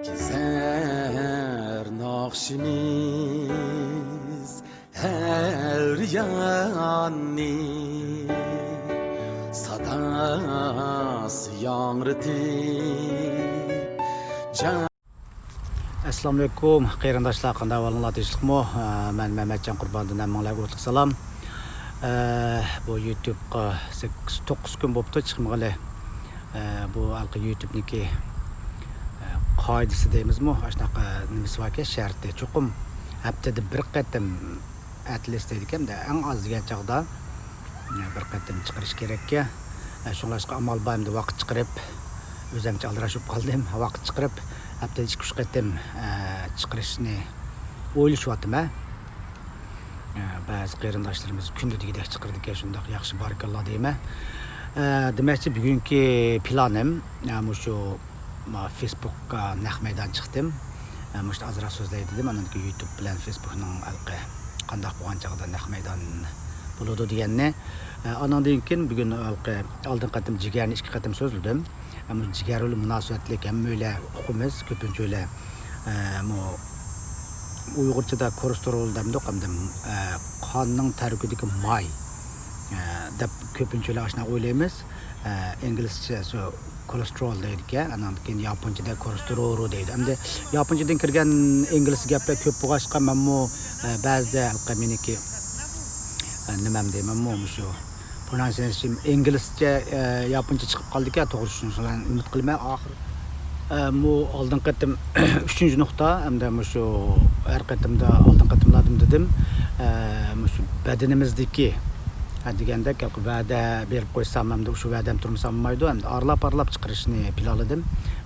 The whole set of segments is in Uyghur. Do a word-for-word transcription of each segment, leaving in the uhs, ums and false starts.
كېزەر ناخشىمىز ھەر ياننى، ساداسى ياڭرىتىپ جان. ئەسسالامۇئەلەيكۇم، قېرىنداشلار، قانداق ئەھۋالىڭلار؟ تىنچلىقمۇ؟ ئە، مەن مەمەتجان قۇرباندىن ھەممىڭلارغا ئوتلۇق سالام. ئە، بۇ يۇتۇبقا سەككىز، توققۇز كۈن بوپتۇ چىقمىغىلى. ئە، بۇ ھېلىقى يۇتۇبنىڭكى، ئە، قائىدىسى دەيمىزمۇ؟ ئاشۇنداق، ئە، نېمىسى باركەن، شەرتى. چوقۇم ھەپتىدە بىر قېتىم، ئەتلىس دەيدىكەن، ئەڭ ئاز دېگەن چاغدا، ئە، بىر قېتىم چىقىرىش كېرەككەن. ئە، شۇڭلاشقا ئامال بار ئەمدى ۋاقىت چىقىرىپ، ئۆزۈمچە ئالدىراش بولۇپ قالدىم. ۋاقىت چىقىرىپ، ھەپتىدە ئىككى، ئۈچ قېتىم، ئە، چىقىرىشنى ئويلىشىۋاتىمەن. ئە، بەزى قېرىنداشلىرىمىز كۈندە دېگۈدەك چىقىرىدىكەن، شۇنداق ياخشى، بارىكاللا دەيمەن. ئە، دېمەكچى، بۈگۈنكى پىلانىم، ئە، مۇشۇ، ما، فېيسبۇكقا نەق مەيدان چىقتىم. ئە، مۇشۇ ئازراق سۆزلەي دېدىم، ئاندىن كېيىن يۇتۇب بىلەن فېيسبۇكنىڭ ھېلىقى قانداق بولغان چاغدا نەق مەيدان بولىدۇ دېگەننى. ئە، ئاندىن كېيىن بۈگۈن ھېلىقى ئالدىنقى قېتىم جىگەرنى ئىككى قېتىم سۆزلىدىم. ئەمما جىگەر بىلەن مۇناسىۋەتلىك ھەممەيلەن ئۇقىمىز، كۆپىنچىلەر، ئە، مۇ-، ئۇيغۇرچىدا كولېستېرول دەمدۇق، ئەمدى، ئە، قاننىڭ تەركىبىدىكى ماي، ئە، دەپ كۆپىنچىلەر ئاشۇنداق ئويلايمىز. ئە، ئىنگلىزچە شۇ كولېستېرول دەيدىكەن، ئاندىن كېيىن ياپونچىدا كولېستېرولو دەيدۇ. ئەمدى ياپونچىدىن كىرگەن ئىنگلىز گەپلەر كۆپ بولغاچقا، مەنمۇ، ئە، بەزىدە ھېلىقى مېنىڭكى، ئە، نېمەم دەيمەنمۇ، مۇشۇ پرونانسىيېشن ئىنگلىزچە، ئە، ياپونچە چىقىپ قالدىكەن، توغرا چۈشىنىشىڭلارنى ئۈمىد قىلىمەن. ئاخىر، ئە، بۇ ئالدىنقى قېتىم، ئۈچىنچى نۇقتا، ئەمدى مۇشۇ ھەر قېتىمدا ئالدىنقى قېتىملاردىمۇ دېدىم، ئە، مۇشۇ بەدىنىمىزدىكى، ھە، دېگەندەك، ۋەدە بېرىپ قويسام، ئەمدى شۇ ۋەدەم تۇرمىسا بولمايدۇ، ئەمدى ئارىلاپ-ئارىلاپ چىقىرىشنى پىلانلىدىم.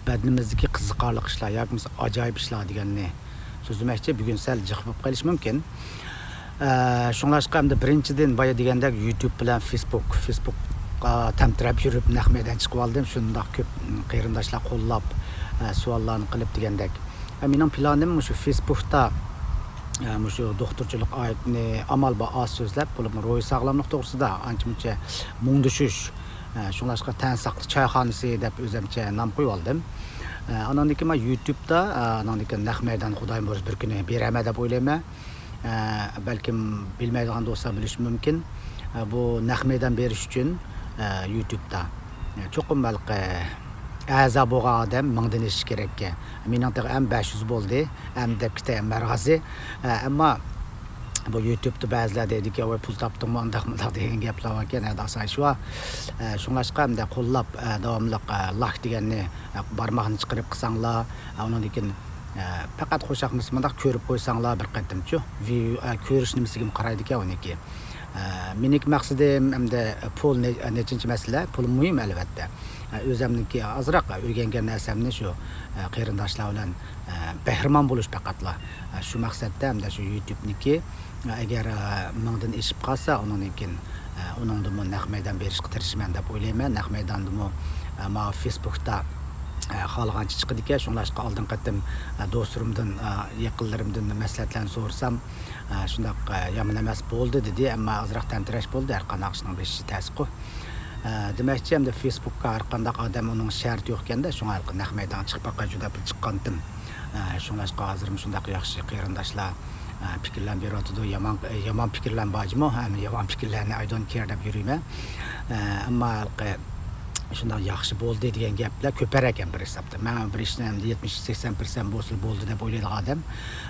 بەدىنىمىزدىكى قىزىقارلىق ئىشلار ياكى بولمىسا ئاجايىپ ئىشلار دېگەننى سۆزلىمەكچى. بۈگۈن سەل جىق بولۇپ قېلىشى مۇمكىن. ئە، شۇڭلاشقا ئەمدى بىرىنچىدىن، بايا دېگەندەك، يۇتۇب بىلەن فېيسبۇك، فېيسبۇكقا تەمتىرەپ يۈرۈپ نەق مەيدان چىقىۋالدىم. شۇنداق كۆپ قېرىنداشلار قوللاپ، ئە، سوئاللارنى قىلىپ دېگەندەك. ئە، مېنىڭ پىلانىم مۇشۇ فېيسبۇكتا، ئە، مۇشۇ دوختۇرچىلىق ئايىتىنى ئامال بار ئاز سۆزلەپ، بولۇپمۇ روھىي ساغلاملىق توغرىسىدا ئانچە-مۇنچە مۇڭدىشىش، ئە، شۇڭلاشقا تەن ساقلىق چايخانىسى دەپ ئۆزۈمچە نام قويۇۋالدىم. ئە، ئاناندىن كېيىن مانا يۇتۇبتا، ئە، ئاناندىن كېيىن نەق مەيدان خۇدايىم بۇيرۇسا بىر كۈنى بېرەرمەن دەپ ئويلايمەن. ئە، بەلكىم بىلمەيدىغان دوستلار بىلىشى مۇمكىن. ئە، بۇ نەق مەيدان بېرىش ئۈچۈن، ئە، يۇتۇبتا، ئە، چوقۇم ھېلىقى ئەزا بولغان ئادەم مىڭدىن ئېشىش كېرەككەن. مېنىڭ تېخى ئەمدى بەش يۈز بولدى، ئەمدى دەپ كېتەي مەرغازى. ئە، ئەمما بۇ يۇتۇبتا بەزىلەر دەيدىكەن، ۋاي، پۇل تاپتىڭمۇ، ئانداقمۇ مۇنداق دېگەن گەپلەر باركەن، ھەدە ئاسان ئىش بار. ئە، شۇڭلاشقا ئەمدى قوللاپ، ئە، داۋاملىق، ئە، لایك دېگەننى، ئە، بارماقنى چىقىرىپ قىلساڭلار، ئە، ئۇنىڭدىن كېيىن، ئە، پەقەت خوش ياقمىسا مۇنداق كۆرۈپ قويساڭلار بىر قېتىمچۇ. ۋىيۇ، ئە، كۆرۈش نېمىسىگىمۇ قارايدىكەن ئۇنىڭكى. ئە، مېنىڭكى مەقسىتىم ئەمدى پۇل نە-، نەچچىنچى مەسىلە، پۇل مۇھىم ئەلۋەتتە. ئە، ئۆزۈمنىڭكى ئازراق ئۆگەنگەن نەرسەمنى شۇ، ئە، قېرىنداشلار بىلەن، ئە، بەھرىمەن بولۇش پەقەتلا. ئە، شۇ مەقسەتتە ئەمدى شۇ يۇتۇبنىڭكى، ئە، ئەگەر، ئە، مىڭدىن ئېشىپ قالسا، ئۇنىڭدىن كېيىن، ئە، ئۇنىڭدىمۇ نەق مەيدان بېرىشقا تىرىشىمەن دەپ ئويلايمەن. نەق مەيداندىمۇ، ئە، ماۋۇ فېيسبۇكتا، ئە، خالىغانچە چىقىدىكەن. شۇڭلاشقا ئالدىنقى قېتىم، ئە، دوستلىرىمدىن، ئە، يېقىنلىرىمدىن مەسلىھەتلەرنى سورىسام، ئە، شۇنداق، ئە، يامان ئەمەس بولدى دېدى، ئەمما ئازراق تەمتىرەش بولدى، ھەر قانداق ئىشنىڭ بېشى تەسقۇ. ئە، دېمەكچى، ئەمدى فېيسبۇكقا ھەر قانداق ئادەم ئۇنىڭ شەرتى يوق ئىكەن-دە، شۇڭا ھېلىقى نەق مەيدانغا چىقىپ باقايچۇ دەپ چىققانتىم. ئە، شۇڭلاشقا ھازىرمۇ شۇنداق ياخشى قېرىنداشلار، ئە، پىكىرلەرنى بېرىۋاتىدۇ، يامان، يامان پىكىرلەرمۇ بار جۇمۇ، ئەمدى يامان پىكىرلەرنى I don't care دەپ يۈرىمەن. ئە، ئەمما ھېلىقى شۇنداق ياخشى بولدى دېگەن گەپلەر كۆپەرەكەن بىر ھېسابتا. مەن بىر ئىشنى ئەمدى يەتمىش، سەكسەن پىرسەنت بولسىلا بولدى دەپ ئويلايدىغان ئادەم.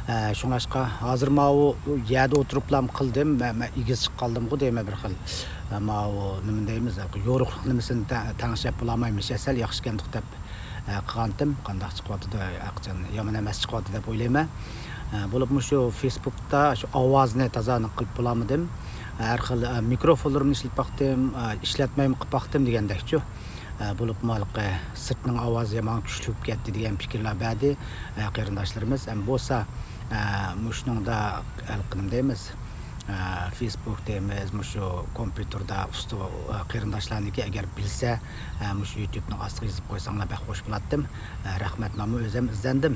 ئە، شۇڭلاشقا ھازىر ماۋۇ يەردە ئولتۇرۇپلام قىلدىم، مەن، مەن ئېگىز چىقىپ قالدىمغۇ دەيمەن بىر خىل. ئە، ماۋۇ نېمە دەيمىز، يورۇقلۇق نېمىسىنى تە-، تەڭشەپ بولالمايمىز، سەل ياخشىكەندۇق دەپ، ئە، قىلغانتىم. قانداق چىقىۋاتىدۇ، ھەقىچان يامان ئەمەس چىقىۋاتىدۇ دەپ ئويلايمەن. ئە، بولۇپمۇ شۇ فېيسبۇكتا شۇ ئاۋازنى تازا ئېنىق قىلىپ بولالمىدىم. ھەر خىل، ئە، مىكروفونلىرىمنى ئىشلىتىپ باقتىم، ئە، ئىشلەتمەيمۇ قىلىپ باقتىم دېگەندەكچۇ. ئە، بولۇپمۇ ھېلىقى سىرتنىڭ ئاۋازى يامان كۈچلۈك بولۇپ كەتتى دېگەن پىكىرلەر بەردى، ئە، قېرىنداشلىرىمىز. ئەمما بولسا، ئە، مۇشۇنىڭدا ھېلىقى نېمە دەيمىز، ئە، فېيسبۇك دەيمىز، مۇشۇ كومپيۇتېردا ئۇستا، ئە، قېرىنداشلارنىڭكى ئەگەر بىلسە، ئە، مۇشۇ يۇتۇبنىڭ ئاستىغا يېزىپ قويساڭلار بەك خوش بولاتتىم. ئە، رەھمەت، مەنمۇ ئۆزۈم ئىزدەندىم.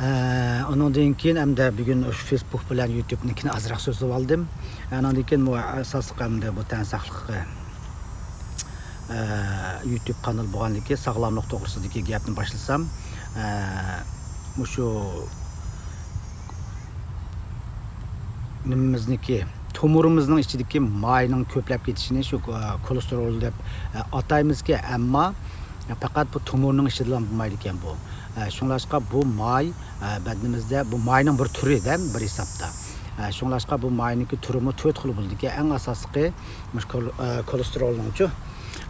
ئە، ئۇنىڭدىن كېيىن ئەمدى بۈگۈن شۇ فېيسبۇك بىلەن يۇتۇبنىڭكىنى ئازراق سۆزلىۋالدىم. ئانىڭدىن كېيىن بۇ ئاساسلىق ئەمدى بۇ تەن ساقلىقى، ئە، يۇتۇب قانىلى بولغاندىكىن ساغلاملىق توغرىسىدىكى گەپنى باشلىسام، ئە، مۇشۇ نېمىمىزنىكى، تومۇرىمىزنىڭ ئىچىدىكى ماينىڭ كۆپلەپ كېتىشىنى شۇ، ئە، كولېستېرول دەپ، ئە، ئاتايمىزكى، ئەمما پەقەت بۇ تومۇرنىڭ ئىچىدىلا بولمايدىكەن بۇ. ئە، شۇڭلاشقا بۇ ماي، ئە، بەدىنىمىزدە بۇ ماينىڭ بىر تۈرى دە، بىر ھېسابتا. ئە، شۇڭلاشقا بۇ ماينىڭكى تۈرىمۇ تۆت خىل بولىدىكەن. ئەڭ ئاساسلىقى مۇشۇ كول-، ئە، كولېستېرولنىڭچۇ.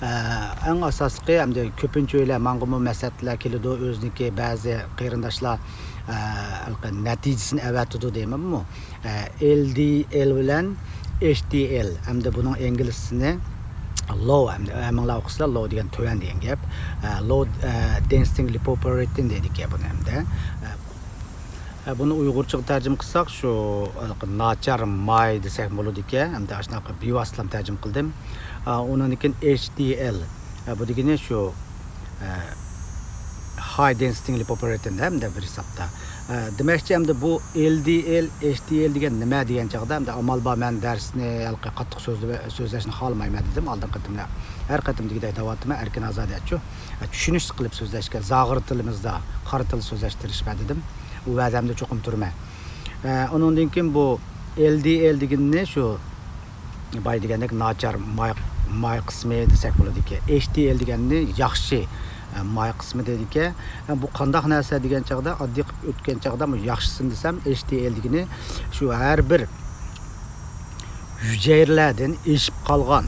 ئە، ئەڭ ئاساسلىقى ئەمدى كۆپىنچە ئۆيلەر ماڭغىمۇ مەسلىھەتلەر كېلىدۇ، ئۆزىنىڭكى بەزى قېرىنداشلار، ئە، ھېلىقى نەتىجىسىنى ئەۋەتىدۇ دەيمەنمۇ. ئە، ئېل دى ئېل بىلەن ئېچ دى ئېل، ئەمدى بۇنىڭ ئىنگلىزچىسىنى لو، ئەمدى ھەممىڭلار ئوقۇسىلا لو دېگەن تۆۋەن دېگەن گەپ. ئە، لو، ئە، دېنسىتىنگ لىپوپروتېئىن دەيدىكەن بۇنى ئەمدى. ئە، ئە، بۇنى ئۇيغۇرچىغا تەرجىمە قىلساق، شۇ، ئە، ناچار ماي دېسەك بولىدىكەن. ئەمدى ئاشۇنداق بىۋاسىتىلا تەرجىمە قىلدىم. ئە، ئۇنىڭدىن كېيىن ئېچ دى ئېل. ئە، بۇ دېگىنى شۇ، ئە، ھاي دېنسىتىنگ لىپوپروتېئىن ئەمدى بىر ھېسابتا. ئە، دېمەكچى، ئەمدى بۇ ئېل دى ئېل، ئېچ دى ئېل دېگەن نېمە دېگەن چاغدا، ئەمدى ئامال بار، مەن دەرسنى ھېلىقى قاتتىق سۆزلە-، سۆزلەشنى خالىمايمەن دېدىم ئالدىنقى قېتىمدا. ھەر قېتىم دېگۈدەك دەۋاتىمەن، ئەركىن ئازادە ئەچۇ. ئە، چۈشىنىشلىك قىلىپ سۆزلەشكە، زاغۇر تىلىمىزدا، قارا تىل سۆزلەشكە تىرىشىمەن دېدىم. ئۇ ۋەدەمدە چوقۇم تۇرىمەن. ئە، ئۇنىڭدىن كېيىن بۇ ئېل دى ئېل دېگىنىنى شۇ بايا دېگەندەك ناچار ماي، ماي قىسمى دېسەك بولىدىكەن. ئېچ دى ئېل دېگەننى ياخشى، ئە، ماي قىسمى دەيدىكەن. ئە، بۇ قانداق نەرسە دېگەن چاغدا، ئاددىي قىلىپ ئۆتكەن چاغدا بۇ ياخشىسىنى دېسەم، ئېچ دى ئېل دېگىنى شۇ ھەر بىر ھۈجەيرىلەردىن ئېشىپ قالغان،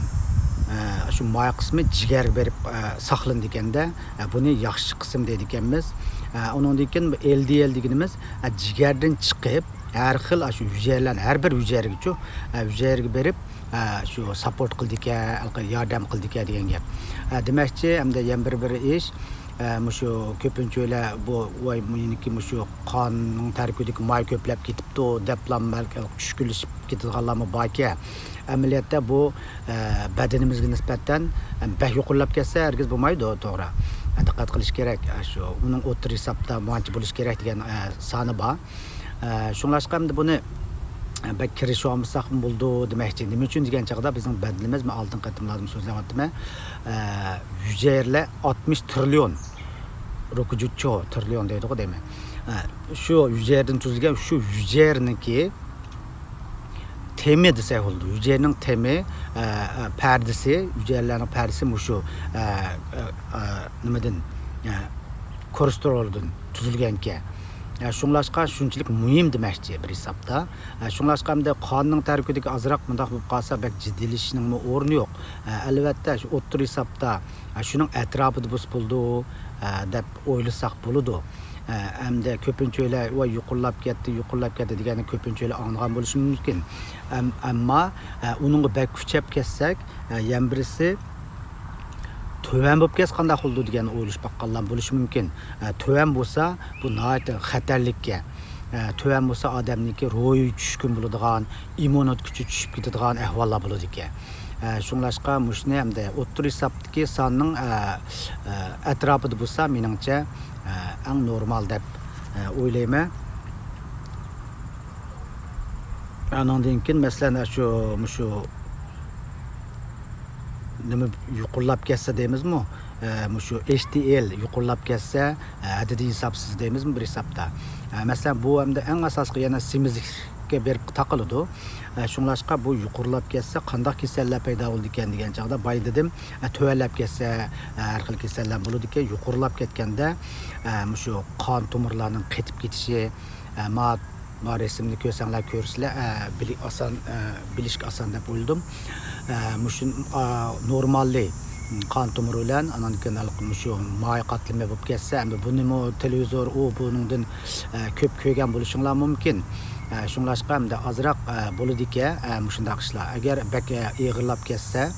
ئە، شۇ ماي قىسمى جىگەرگە بېرىپ، ئە، ساقلىنىدىكەندە، ئە، بۇنى ياخشى قىسىم دەيدىكەنمىز. ئە، ئۇنىڭدىن كېيىن بۇ ئېل دى ئېل دېگىنىمىز، ئە، جىگەردىن چىقىپ، ھەر خىل ئاشۇ ھۈجەيرىلەرنى، ھەر بىر ھۈجەيرىگىچۇ، ئە، ھۈجەيرىگە بېرىپ، ئە، شۇ ساپورت قىلىدىكەن، ھېلىقى ياردەم قىلىدىكەن دېگەن گەپ. ئە، دېمەكچى، ئەمدى يەنە بىر، بىر ئىش، ئە، مۇشۇ كۆپىنچە ئۆيلەر بۇ، ۋاي، مېنىڭكى مۇشۇ قاننىڭ تەركىبىدىكى ماي كۆپلەپ كېتىپتۇ دەپلا بەلكى چۈشكۈنلىشىپ كېتىدىغانلارمۇ باركەن. ئەمەلىيەتتە بۇ، ئە، بەدىنىمىزگە نىسبەتەن، ئە، بەك يۇقىرىلاپ كەتسە ھەرگىز بولمايدۇ، توغرا. ئە، دىققەت قىلىش كېرەك. ئە، شۇ ئۇنىڭ ئوتتۇرا ھېسابتا مانچە بولۇش كېرەك دېگەن، ئە، سانى بار. ئە، شۇڭلاشقا ئەمدى بۇنى، ئە، بەك كىرىشىۋالمىساقمۇ بولىدۇ دېمەكچى. نېمە ئۈچۈن دېگەن چاغدا بىزنىڭ بەدىنىمىز، مەن ئالدىنقى قېتىملاردىمۇ سۆزلەۋاتىمەن، ئە، ھۈجەيرىلەر ئاتمىش تىرىليون، روكۇجۇچو تىرىليون دەيدىغۇ دەيمەن. ئە، شۇ ھۈجەيرىدىن تۈزۈلگەن شۇ ھۈجەيرىنىڭكى تېمى دېسەك بولىدۇ. ھۈجەيرىنىڭ تېمى، ئە، ئە، پەردىسى، ھۈجەيرىلەرنىڭ پەردىسى مۇشۇ، ئە، ئە، ئە، نېمىدىن، ئە، كولېستېرولدىن تۈزۈلگەنكەن. ئە، شۇڭلاشقا شۇنچىلىك مۇھىم دېمەكچى بىر ھېسابتا. ئە، شۇڭلاشقا ئەمدى قاننىڭ تەركىبىدىكى ئازراق مۇنداق بولۇپ قالسا بەك جىددىيلىشىشنىڭمۇ ئورنى يوق. ئە، ئەلۋەتتە شۇ ئوتتۇرا ھېسابتا، ئە، شۇنىڭ ئەتراپىدا بولسا بولىدۇ، ئە، دەپ ئويلىساق بولىدۇ. ئە، ئەمدى كۆپىنچە ئۆيلەر، ۋاي، يۇقىرىلاپ كەتتى، يۇقىرىلاپ كەتتى دېگەننى كۆپىنچە ئۆيلەر ئاڭلىغان بولۇشى مۇمكىن. ئەم-، ئەمما، ئە، ئۇنىڭغا بەك كۈچەپ كەتسەك، ئە، يەنە بىرسى تۆۋەن بولۇپ كەتسە قانداق بولىدۇ دېگەننى ئويلىشىپ باققانلار بولۇشى مۇمكىن. ئە، تۆۋەن بولسا، بۇ ناھايىتى خەتەرلىككەن. ئە، تۆۋەن بولسا ئادەمنىڭكى روھى چۈشكۈن بولىدىغان، ئىممۇنىتېت كۈچى چۈشۈپ كېتىدىغان ئەھۋاللار بولىدىكەن. ئە، شۇڭلاشقا مۇشۇنى ئەمدى ئوتتۇرا ھېسابتىكى ساننىڭ، ئە، ئە، ئەتراپىدا بولسا مېنىڭچە، ئە، ئەڭ نورمال دەپ، ئە، ئويلايمەن. ئانىڭدىن كېيىن، مەسىلەن، شۇ، مۇشۇ نېمە يۇقىرىلاپ كەتسە دەيمىزمۇ؟ ئە، مۇشۇ ئېچ دى ئېل يۇقىرىلاپ كەتسە، ئە، ھەددىدىن ھېسابسىز دەيمىزمۇ بىر ھېسابتا؟ ئە، مەسىلەن، بۇ ئەمدى ئەڭ ئاساسلىقى يەنە سېمىزلىككە بېرىپ تاقىلىدۇ. ئە، شۇڭلاشقا بۇ يۇقىرىلاپ كەتسە قانداق كېسەللەر پەيدا بولىدىكەن دېگەن چاغدا، بايا دېدىم، ئە، تۆۋەنلەپ كەتسە، ئە، ھەر خىل كېسەللەر بولىدىكەن. يۇقىرىلاپ كەتكەندە، ئە، مۇشۇ قان تومۇرلارنىڭ قېتىپ كېتىشى، ئە، ما ما رەسىمنى كۆرسەڭلار كۆرىسىلەر، ئە، بىلىك ئاسان، ئە، بىلىشكە ئاسان دەپ ئويلىدىم. ئە، مۇشۇ، ئا، نورماللى قان تومۇرى بىلەن، ئانان كېيىن ھېلىقى مۇشۇ ماي قاتلىمى بولۇپ كەتسە، ئەمدى بۇنىمۇ تېلېۋىزور، ئۇ بۇنىڭدىن، ئە، كۆپ كۆرگەن بولۇشۇڭلار مۇمكىن. ئە، شۇڭلاشقا ئەمدى ئازراق، ئە، بولىدىكەن، ئە، مۇشۇنداق ئىشلار. ئەگەر بەك، ئە، ئېغىرلاپ كەتسە،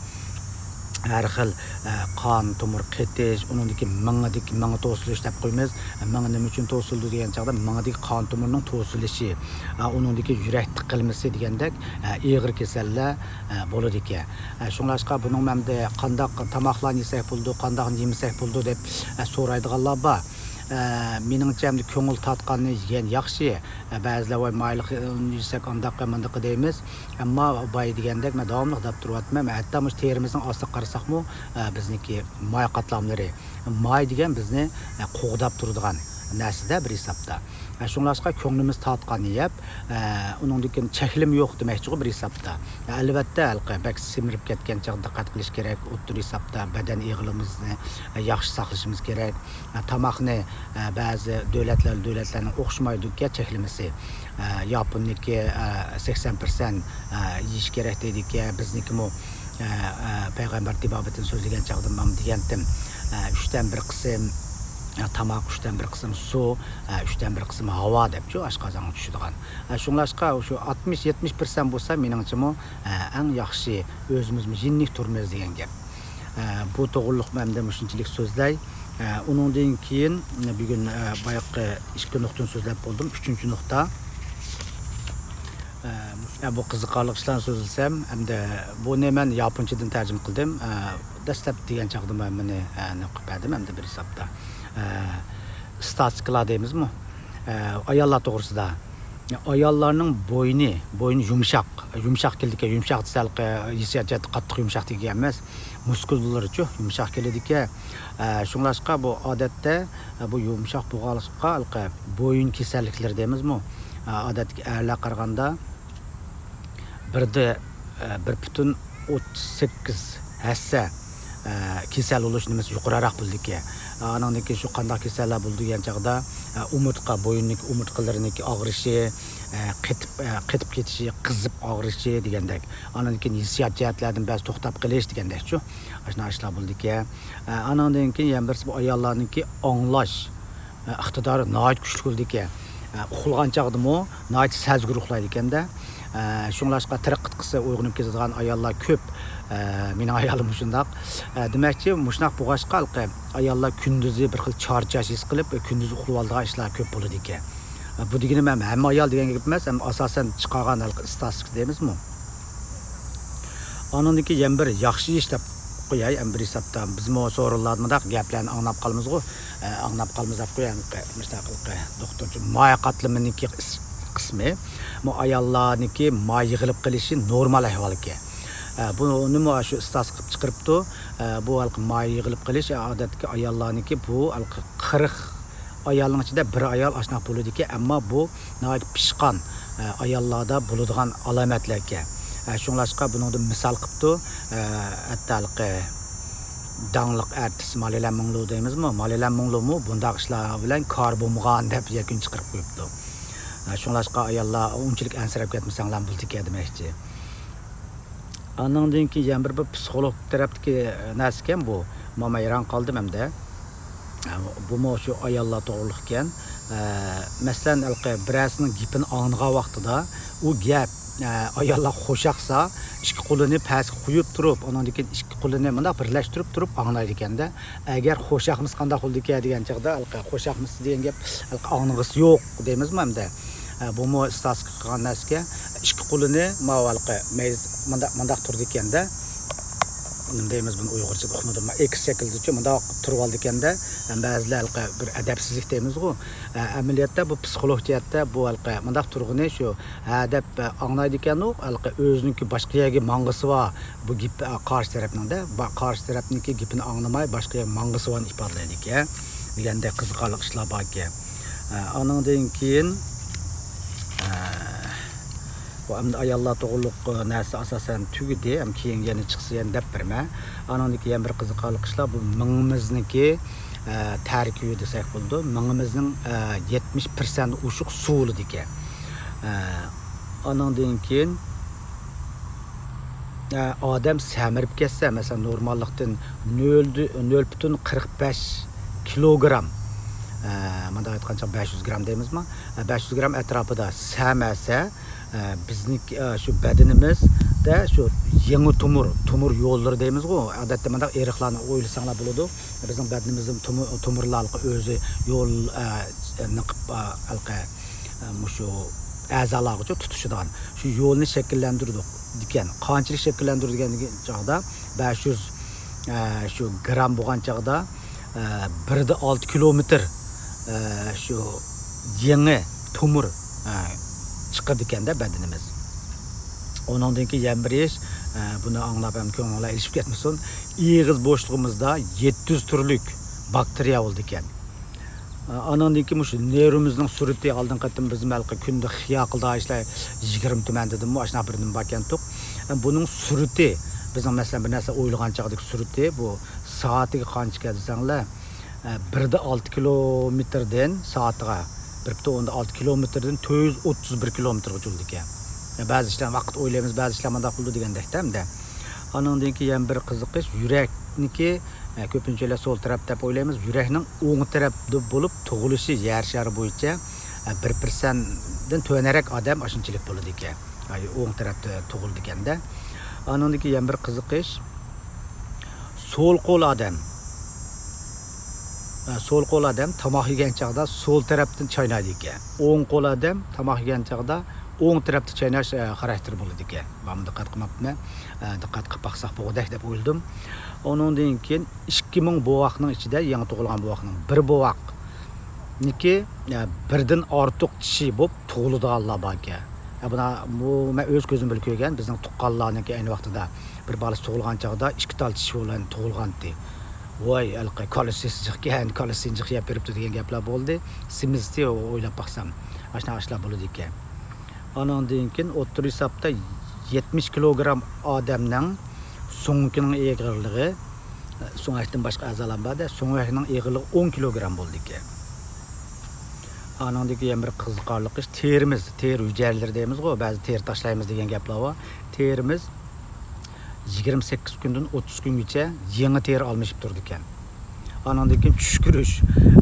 ھەر خىل، ئە، قان تومۇر قېتىش، ئۇنىڭدىكى مېڭىدىكى، مېڭە توسۇلۇش دەپ قويىمىز. مېڭە نېمە ئۈچۈن توسۇلىدۇ دېگەن چاغدا، مېڭىدىكى قان تومۇرنىڭ توسۇلۇشى، ئە، ئۇنىڭدىكى يۈرەك تىقىلمىسى دېگەندەك، ئە، ئېغىر كېسەللەر، ئە، بولىدىكەن. ئە، شۇڭلاشقا بۇنىڭ ئەمدى قانداق تاماقلارنى يېسەك بولىدۇ، قانداقنى يېمىسەك بولىدۇ دەپ، ئە، سورايدىغانلار بار. ئە، مېنىڭچە ئەمدى كۆڭۈل تارتقاننى يېگەن ياخشى. ئە، بەزىلەر ۋاي مايلىق يېسەك ئانداق مۇنداق دەيمىز. ئەمما بايا دېگەندەك، مەن داۋاملىق دەپ تۇرۇۋاتىمەن، ھەتتا مۇشۇ تېرىمىزنىڭ ئاستىغا قارىساقمۇ، ئە، بىزنىڭكى ماي قاتلاملىرى، ماي دېگەن بىزنى، ئە، قوغداپ تۇرىدىغان، نەرسىدە بىر ھېسابتا. ئە، شۇڭلاشقا كۆڭلىمىز تارتقاننى يەپ، ئە، ئۇنىڭدىن كېيىن چەكلىمە يوق دېمەكچىغۇ بىر ھېسابتا. ئە، ئەلۋەتتە، ھېلىقى بەك سېمىرىپ كەتكەن چاغدا دىققەت قىلىش كېرەك، ئوتتۇرا ھېسابتا بەدەن ئېغىرلىقىمىزنى، ئە، ياخشى ساقلىشىمىز كېرەك. ئە، تاماقنى، ئە، بەزى دۆلەتلەر دۆلەتلەرنىڭ ئوخشىمايدۇكەن چەكلىمىسى. ئە، ياپوننىڭكى، ئە، سەكسەن پىرسەنت، ئە، يېيىش كېرەك دەيدىكەن، بىزنىڭكىمۇ، ئە، ئە، پەيغەمبەر تېبابىتىنى سۆزلىگەن چاغدا مەن دېگەنتىم، ئە، ئۈچتىن بىر قىسىم، ئە، تاماق، ئۈچتىن بىر قىسىم سۇ، ئە، ئۈچتىن بىر قىسىم ھاۋا دەپچۇ ئاشقازانغا چۈشىدىغان. ئە، شۇڭلاشقا شۇ ئاتمىش، يەتمىش پىرسەنت بولسا مېنىڭچىمۇ، ئە، ئەڭ ياخشى، ئۆزىمىزمۇ يېنىك تۇرىمىز دېگەن گەپ. ئە، بۇ توغرىلىق مەن ئەمدى مۇشۇنچىلىك سۆزلەي. ئە، ئۇنىڭدىن كېيىن بۈگۈن، ئە، باياققى ئىككى نۇقتىنى سۆزلەپ بولدۇم. ئۈچىنچى نۇقتا. ئە، بۇ قىزىقارلىق ئىشلارنى سۆزلىسەم، ئەمدى بۇنى مەن ياپونچىدىن تەرجىمە قىلدىم. ئە، دەسلەپ دېگەن چاغدا مەن بۇنى، ئە، نېمە قىلىپ بەردىم، ئەمدى بىر ھېسابتا. ئە، ئىستاتىستىكىلار دەيمىزمۇ؟ ئە، ئاياللار توغرىسىدا. ئاياللارنىڭ بوينى، بوينى يۇمشاق، يۇمشاق كېلىدىكەن، يۇمشاق دېسە ھېلىقى ھېسسىيات جەھەتتە قاتتىق يۇمشاق دېگەن ئەمەس، مۇسكۇللىرىچۇ يۇمشاق كېلىدىكەن. ئە، شۇڭلاشقا بۇ ئادەتتە، ئە، بۇ يۇمشاق بولغاچقا ھېلىقى بويۇن كېسەللىكلىرى دەيمىزمۇ؟ ئە، ئادەتتىكى ئەرلەرگە قارىغاندا بىردە، ئە، بىر پۈتۈن ئوتتۇز سەككىز ھەسسە، ئە، كېسەل بولۇش نېمىسى يۇقىرىراق بولىدىكەن. ئانىڭدىن كېيىن شۇ قانداق كېسەللەر بولىدۇ دېگەن چاغدا، ئە، ئومۇرتقا، بويۇندىكى ئومۇرتقىلىرىنىڭكى ئاغرىشى، ئە، قېتىپ، ئە، قېتىپ كېتىشى، قىزىپ ئاغرىشى دېگەندەك. ئانىڭدىن كېيىن ھېسسىيات جەھەتلەردىن بەزى توختاپ قېلىش دېگەندەكچۇ. ئاشۇنداق ئىشلار بولىدىكەن. ئە، ئانىڭدىن كېيىن يەنە بىرسى بۇ ئاياللارنىڭكى ئاڭلاش، ئە، ئىقتىدارى ناھايىتى كۈچلۈك بولىدىكەن. ئە، ئۇخلىغان چاغدىمۇ ناھايىتى سەزگۈر ئۇخلايدىكەندە. ئە، شۇڭلاشقا تېرىققىتقىسى ئويغىنىپ كېتىدىغان ئاياللار كۆپ. ئە، مېنىڭ ئايالىممۇ شۇنداق. ئە، دېمەكچى، مۇشۇنداق بولغاچقا، ھېلىقى ئاياللار كۈندۈزى بىر خىل چارچاش ھېس قىلىپ، كۈندۈزى ئۇخلىۋالىدىغان ئىشلار كۆپ بولىدىكەن. ئە، بۇ دېگىنىم ھەم ھەممە ئايال دېگەن گەپ ئەمەس، ھەم ئاساسەن چىقارغان ھېلىقى ئىستاتىستىكا دەيمىزمۇ؟ ئانىڭدىن كېيىن يەنە بىر ياخشى ئىش دەپ قوياي، يەنە بىر ھېسابتا. بىزمۇ سورۇنلاردا مۇنداق گەپلەرنى ئاڭلاپ قالىمىزغۇ، ئە، ئاڭلاپ قالىمىز دەپ قوياي، مۇشۇنداق قىلقى دوختۇرچۇ ماي قاتلىمىنىڭكى قىس-، قىسمى. بۇ ئاياللارنىڭكى ماي يىغىلىپ قېلىشى نورمال ئەھۋالكەن. ئە، بۇنىمۇ شۇ ئىستاتىستىكا قىلىپ چىقىرىپتۇ. ئە، بۇ ھېلىقى ماي يىغىلىپ قېلىش، ئادەتتىكى ئاياللارنىڭكى بۇ ھېلىقى قىرىق ئايالنىڭ ئىچىدە بىر ئايال ئاشۇنداق بولىدىكەن، ئەمما بۇ ناھايىتى پىشقان، ئە، ئاياللاردا بولىدىغان ئالامەتلەركەن. ئە، شۇڭلاشقا بۇنىڭدىن مىسال قىپتۇ. ئە، ھەتتا ھېلىقى داڭلىق ئارتىس مالىلەن مۇڭلۇ دەيمىزمۇ؟ مالىلەن مۇڭلۇمۇ بۇنداق ئىشلار بىلەن كار بولمىغان دەپ يەكۈن چىقىرىپ قويۇپتۇ. ئە، شۇڭلاشقا ئاياللار ئۇنچىلىك ئەنسىرەپ كەتمىسەڭلار بولىدىكەن دېمەكچى. ئانىڭدىن كېيىن يەنە بىر، بىر پسىخولوگ تەرەپتىكى نەرسىكەن بۇ. مانا ھەيران قالدىم ئەمدى. بۇمۇ شۇ ئاياللار توغرىلىقكەن. مەسىلەن، ھېلىقى بىرەرسىنىڭ گېپىنى ئاڭلىغان ۋاقتىدا ئۇ گەپ، ئاياللار خوشاقسا، ئىككى قولىنى پەسكە قويۇپ تۇرۇپ، ئۇنىڭدىن كېيىن ئىككى قولىنى مۇنداق بىرلەشتۈرۈپ تۇرۇپ ئاڭلايدىكەندە. ئەگەر خوشاقمىسا قانداق بولىدىكەن دېگەن چاغدا، ھېلىقى خوشاقمىسا دېگەن گەپ، ھېلىقى ئاڭلىغۇسى يوق دەيمىزمۇ ئەمدى. ئە، بۇمۇ ئىستاتىستىكا قىلغان نەرسىكەن. ئىككى قولىنى ماۋۇ ھېلىقى مەيز مۇنداق، مۇنداق تۇرىدىكەندە. نېمە دەيمىز بۇنى ئۇيغۇرچىدا، ئۇقمىدىم. ئېكس شەكىلدىچۇ مۇنداق تۇرۇۋالىدىكەندە. بەزىلەر ھېلىقى بىر ئەدەپسىزلىك دەيمىزغۇ. ئە، ئەمەلىيەتتە بۇ پسىخولوگ جەھەتتە بۇ ھېلىقى مۇنداق تۇرغىنى شۇ، ھە دەپ، ئە، ئاڭلايدىكەنۇ، ھېلىقى ئۆزىنىڭكى باشقا يەرگە ماڭغۇسى بار. بۇ گېپ، ئە، قارشى تەرەپنىڭدە، با-، قارشى تەرەپنىڭكى گېپىنى ئاڭلىماي، باشقا يەرگە ماڭغۇسى بارنى ئىپادىلەيدىكەن. دېگەندەك قىزىقارلىق ئىشلار باركەن. ئە، ئانىڭدىن كېيىن، ئە، بۇ ئەمدى ئاياللار توغرۇلۇق، ئە، نەرسە ئاساسەن تۈگىدى. ھەم كېيىن يەنە چىقسا يەنە دەپ بېرىمەن. ئانىڭدىن كېيىن يەنە بىر قىزىقارلىق ئىشلار، بۇ مېڭىمىزنىڭكى، ئە، تەركىبى دېسەك بولىدۇ. مېڭىمىزنىڭ، ئە، يەتمىش پىرسەنت ئوشۇق سۇ بولىدىكەن. ئە، ئانىڭدىن كېيىن، ئە، ئادەم سەمرىپ كەتسە، مەسىلەن، نورماللىقتىن نۆل، نۆل پۈتۈن قىرىق بەش كىلوگرام، ئە، مۇنداق ئېيتقانچە بەش يۈز گرام دەيمىزما؟ ئە، بەش يۈز گرام ئەتراپىدا سەمەسە، ئە، بىزنىڭ، ئە، شۇ بەدىنىمىزدە شۇ يېڭى تومۇر، تومۇر يوللىرى دەيمىزغۇ، ئادەتتە مۇنداق ئېرىقلارنى ئويلىساڭلار بولىدۇ. بىزنىڭ بەدىنىمىزدە تومۇر، تومۇرلارلىق ئۆزى يول، ئە، نېقىپ، ئە، ھېلىقى، ئە، مۇشۇ ئەزالارغىچۇ تۇتىشىدىغان شۇ يولنى شەكىللەندۈرىدۇ دېگەن. قانچىلىك شەكىللەندۈرىدىكەن دېگەن چاغدا بەش يۈز، ئە، شۇ گرام بولغان چاغدا، ئە، بىردە ئالتە كىلومېتىر، ئە، شۇ يېڭى تومۇر، ئە، چىقىدىكەندە بەدىنىمىز. ئۇنىڭدىن كېيىن يەنە بىر ئىش، ئە، بۇنى ئاڭلاپ ھەم كۆڭلۈڭلار ئېلىشىپ كەتمىسۇن. ئېغىز بوشلۇقىمىزدا يەتتە يۈز تۈرلۈك باكتېرىيە بولىدىكەن. ئانىڭدىن كېيىن مۇشۇ نېرۋىمىزنىڭ سۈرئىتى، ئالدىنقى قېتىم بىز ھېلىقى كۈندە خىيال قىلىدىغان ئىشلار يىگىرمە تۈمەن دېدىممۇ، ئاشۇنداق بىر نېمە باركەنتۇق. بۇنىڭ سۈرئىتى، بىزنىڭ مەسىلەن بىر نەرسە ئويلىغان چاغدىكى سۈرئىتى، بۇ سائىتىگە قانچىكەن دېسەڭلار، بىردە ئالتە كىلومېتىردىن سائىتىگە، بىر پۈتۈن ئوندىن ئالتە كىلومېتىردىن تۆت يۈز ئوتتۇز بىر كىلومېتىرغىچە بولىدىكەن. بەزى ئىشلار ۋاقىت ئويلايمىز، بەزى ئىشلار مۇنداق بولىدۇ دېگەندەكتە ئەمدى. ئانىڭدىن كېيىن يەنە بىر قىزىقىش، يۈرەكنىكى، ئە، كۆپىنچىلەر سول تەرەپ دەپ ئويلايمىز. يۈرەكنىڭ ئوڭ تەرەپتە بولۇپ تۇغۇلۇشى يەر شارى بويىچە، ئە، بىر پىرسەنتتىن تۆۋەنرەك ئادەم ئاشۇنچىلىك بولىدىكەن. ئاي، ئوڭ تەرەپتە تۇغۇلىدىكەندە. ئانىڭدىن كېيىن يەنە بىر قىزىقىش، سول قول ئادەم، ئە، سول قول ئادەم تاماق يېگەن چاغدا سول تەرەپتىن چاينايدىكەن. ئوڭ قول ئادەم تاماق يېگەن چاغدا ئوڭ تەرەپتە چايناش، ئە، خاراكتېرى بولىدىكەن. مەن دىققەت قىلماپتىمەن. ئە، دىققەت قىلىپ باقساق بولغۇدەك دەپ ئويلىدىم. ئۇنىڭدىن كېيىن ئىككى مىڭ بوۋاقنىڭ ئىچىدە، يېڭى تۇغۇلغان بوۋاقنىڭ بىر بوۋاقنىڭكى، ئە، بىردىن ئارتۇق چىشى بولۇپ تۇغۇلىدىغانلار باركەن. ئە، بۇنا، بۇ مەن ئۆز كۆزۈم بىلەن كۆرگەن، بىزنىڭ تۇغقانلارنىڭكى ئەينى ۋاقتىدا بىر بالىسى تۇغۇلغان چاغدا ئىككى تال چىشى بىلەن تۇغۇلغانتى. ۋاي، ھېلىقى كالىسى جىقكەن، كالىسى جىق يەپ بېرىپتۇ دېگەن گەپلەر بولدى. سېمىزتى، ئويلاپ باقسام، ئاشۇنداق ئىشلار بولىدىكەن. ئانىڭدىن كېيىن ئوتتۇرا ھېسابتا يەتمىش كىلوگرام ئادەمنىڭ سۆڭىكىنىڭ ئېغىرلىقى، سۆڭەكتىن باشقا ئەزالار بار-دە، سۆڭەكنىڭ ئېغىرلىقى ئون كىلوگرام بولىدىكەن. ئانىڭدىن كېيىن يەنە بىر قىزىقارلىق ئىش، تېرىمىز، تېرە ھۈجەيرىلىرى دەيمىزغۇ، بەزى تېرە تاشلايمىز دېگەن گەپلەر بار. تېرىمىز يىگىرمە سەككىز كۈندىن ئوتتۇز كۈنگىچە يېڭى تېرە ئالمىشىپ تۇرىدىكەن. ئانىڭدىن كېيىن چۈشكۈرۈش.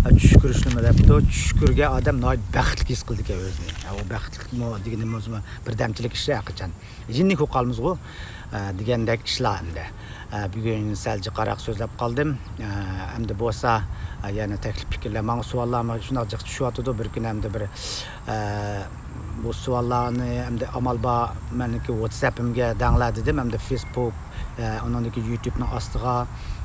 ئە، چۈشكۈرۈشنى نېمە دەپتۇ؟ چۈشكۈرگەن ئادەم ناھايىتى بەختلىك ھېس قىلىدىكەن ئۆزىنى. ئە، ئۇ بەختلىكمۇ دېگىنىمىز بىردەمچىلىك ئىش ھەرقاچان. يېنىك بولۇپ قالىمىزغۇ، ئە، دېگەندەك ئىشلار ئەمدى. ئە، بۈگۈن سەل جىقراق سۆزلەپ قالدىم. ئە، ئەمدى بولسا، ئە، يەنە تەكلىپ پىكىرلەر، ماڭا سوئاللار شۇنداق جىق چۈشۈۋاتىدۇ. بىر كۈنى ئەمدى بىر، ئە، بۇ سوئاللارنى ئەمدى ئامال بار مەنىڭكى ۋاتسەپىمگە دەڭلار دېدىم. ئەمدى فېيسبۇك، ئە، ئۇنىڭدىن كېيىن يۇتۇبنىڭ ئاستىغا،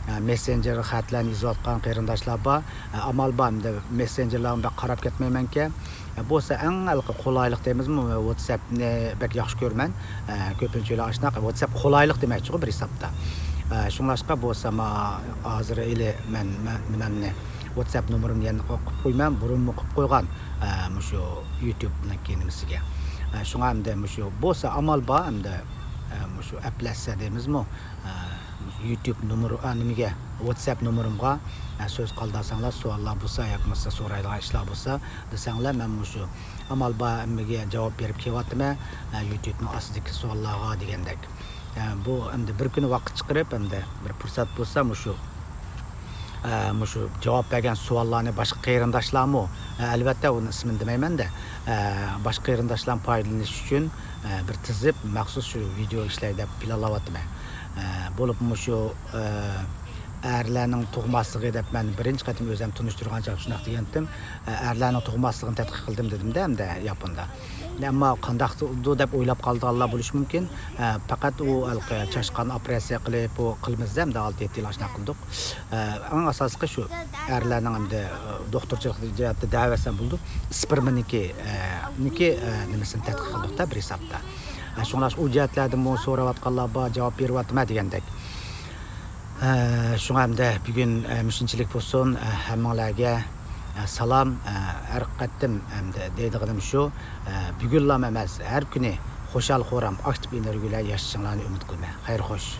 ئە، مېسسېنجېر خەتلەرنى يېزىۋاتقان قېرىنداشلار بار. ئە، ئامال بار ئەمدى مېسسېنجېرلارغا بەك قاراپ كەتمەيمەنكەن. ئە، بولسا ئەڭ ھېلىقى قولايلىق دەيمىزمۇ، ۋاتسەپنى بەك ياخشى كۆرىمەن. ئە، كۆپىنچىلەر ئاشۇنداق، ۋاتسەپ قولايلىق دېمەكچىغۇ بىر ھېسابتا. ئە، شۇڭلاشقا بولسا ما-، ھازىر ھېلى مەن، مەن نېمەمنى، ۋاتسەپ نومۇرۇمنى يەنە قويۇپ قويىمەن، بۇرۇنمۇ قويۇپ قويغان، ئە، مۇشۇ يۇتۇبنىڭكى نېمىسىگە. ئە، شۇڭا ئەمدى مۇشۇ بولسا ئامال بار ئەمدى، ئە، مۇشۇ ئەپلەتسە دەيمىزمۇ، ئە، يۇتۇب نومۇر، ئا، نېمىگە، ۋاتسەپ نومۇرۇمغا، ئە، سۆز قالدۇرساڭلار، سوئاللار بولسا ياكى بولمىسا سورايدىغان ئىشلار بولسا دېسەڭلار، مەن مۇشۇ ئامال بار ھەممىگە جاۋاب بېرىپ كېلىۋاتىمەن، ئە، يۇتۇبنىڭ ئاستىدىكى سوئاللارغا دېگەندەك. ئە، بۇ ئەمدى بىر كۈنى ۋاقىت چىقىرىپ، ئەمدى بىر پۇرسەت بولسا مۇشۇ، ئە، مۇشۇ جاۋاب بەرگەن سوئاللارنى باشقا قېرىنداشلارمۇ، ئە، ئەلۋەتتە ئۇنىڭ ئىسمىنى دېمەيمەن-دە، ئە، باشقا قېرىنداشلارمۇ پايدىلىنىش ئۈچۈن، ئە، بىر تىزىپ مەخسۇس شۇ ۋىدېئو ئىشلەي دەپ پىلانلاۋاتىمەن. ئە، بولۇپمۇ شۇ، ئە، ئەرلەرنىڭ تۇغماسلىقى دەپ مەن بىرىنچى قېتىم ئۆزۈم تونۇشتۇرغان چاغدا شۇنداق دېگەنتىم. ئە، ئەرلەرنىڭ تۇغماسلىقىنى تەتقىق قىلدىم دېدىمدە ئەمدى ياپوندا. ئەمما قانداقتۇ دەپ ئويلاپ قالىدىغانلار بولۇشى مۇمكىن. ئە، پەقەت ئۇ ھېلىقى چاشقان ئوپېراتسىيە قىلىپ، ئۇ قىلىمىز ئەمدى ئالتە يەتتە يىل ئاشۇنداق قىلدۇق. ئە، ئەڭ ئاساسلىقى شۇ ئەرلەرنىڭ ئەمدى، ئە، دوختۇرچىلىق جەھەتتە دەۋەرسەم بولىدۇ. ئىسپېرمىنىڭكى، ئە، نىكى، ئە، نېمىسىنى تەتقىق قىلدۇقتا بىر ھېسابتا. ئە، شۇڭلاشقا ئۇ جەھەتلەردىنمۇ سوراۋاتقانلار بار، جاۋاب بېرىۋاتىمەن دېگەندەك. ئە، شۇڭا ئەمدى بۈگۈن، ئە، مۇشۇنچىلىك بولسۇن. ئە، ھەممىڭلارگە، ئە، سالام. ئە، ھەر قېتىم ئەمدى دەيدىغىنىم شۇ، ئە، بۈگۈنلام ئەمەس، ھەر كۈنى خۇشال-خۇرام، ئاكتىپ ئېنېرگىيە بىلەن ياشىشىڭلارنى ئۈمىد قىلىمەن. خەير خوش.